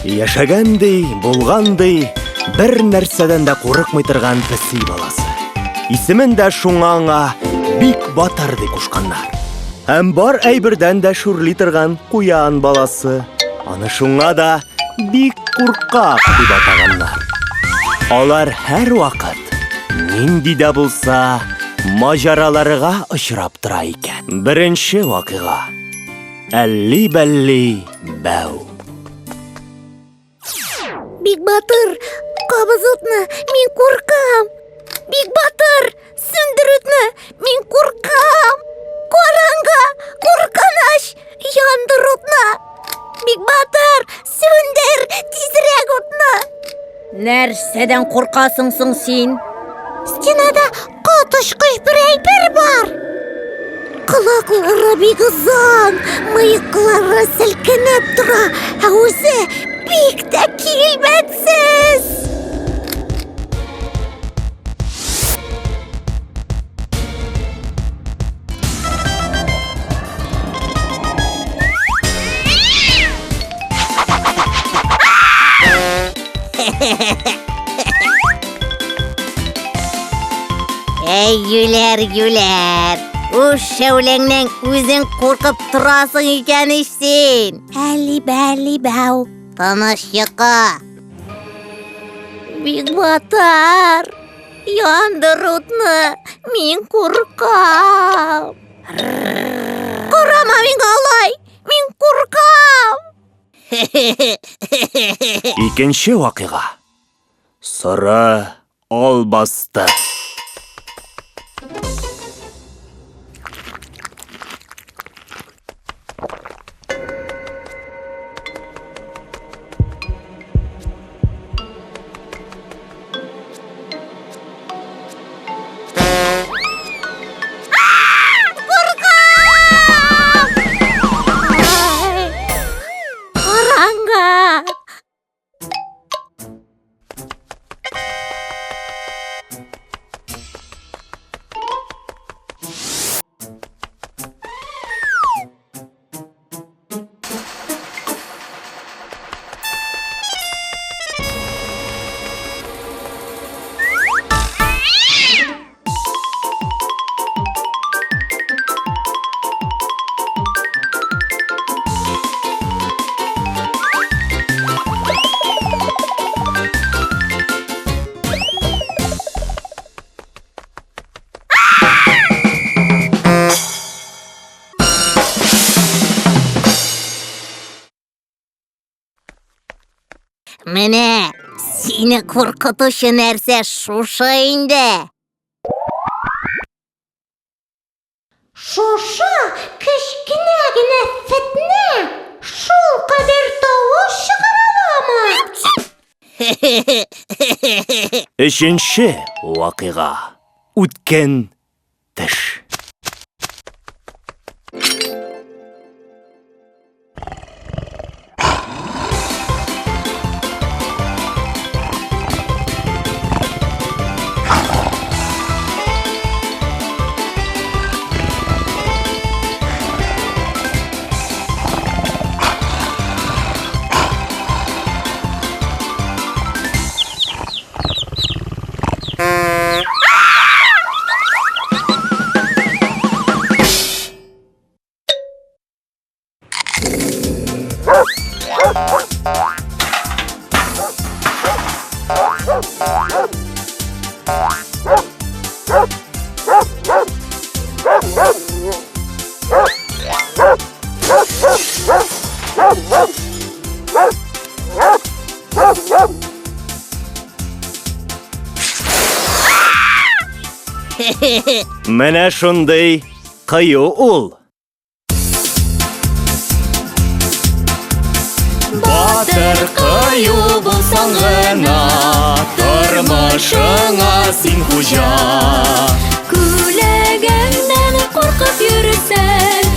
Яшәгән ди, булган ди, бер нәрсәдән дә курыкмый торган песи баласы. Исемен дә шуңа аңа Бик Батыр дип кушканнар. Һәм бар әйбердән дә шүрли торган куян баласы. Аны шуңа да Бик Куркак дип атаганнар. Алар һәрвакыт нинди дә булса маҗараларга очрап тора икән. Беренче вакыйга. Әлли-бәлли бәү. Бик батыр, кабыз утны, мин куркам. Бик батыр, сүндер утны, мин куркам. Караңгы, куркыныч, яндыр утны. Бик батыр, сүндер тизрәк утны. Нәрсәдән куркасың соң син? Стенада коточкыч бер әйбер бар. Колаклары бик озын, мыеклары селкенеп тора, ә үзе бик тә килбәтсез. Әй, юләр, юләр. Үз шәүләңнән үзең куркып торасың икән ич син. Әлли-бәлли бәү. Тыныч йокы. Бик батар. Яндыр утны, мин куркам. Карама миңа алай, мин куркам. Икенче вакыйга. Соры албасты. Караңгы! Менә сине куркытучы нәрсә шушы инде. Шушы кечкенә генә фетнә шул кадәр тавыш чыгара аламы? Өченче вакыйга. Үткен теш. Менә шундый кыю ул. Батыр кыю булсаң гына, тормышыңа син хуҗа. Күләгәңнән куркып йөрсәң.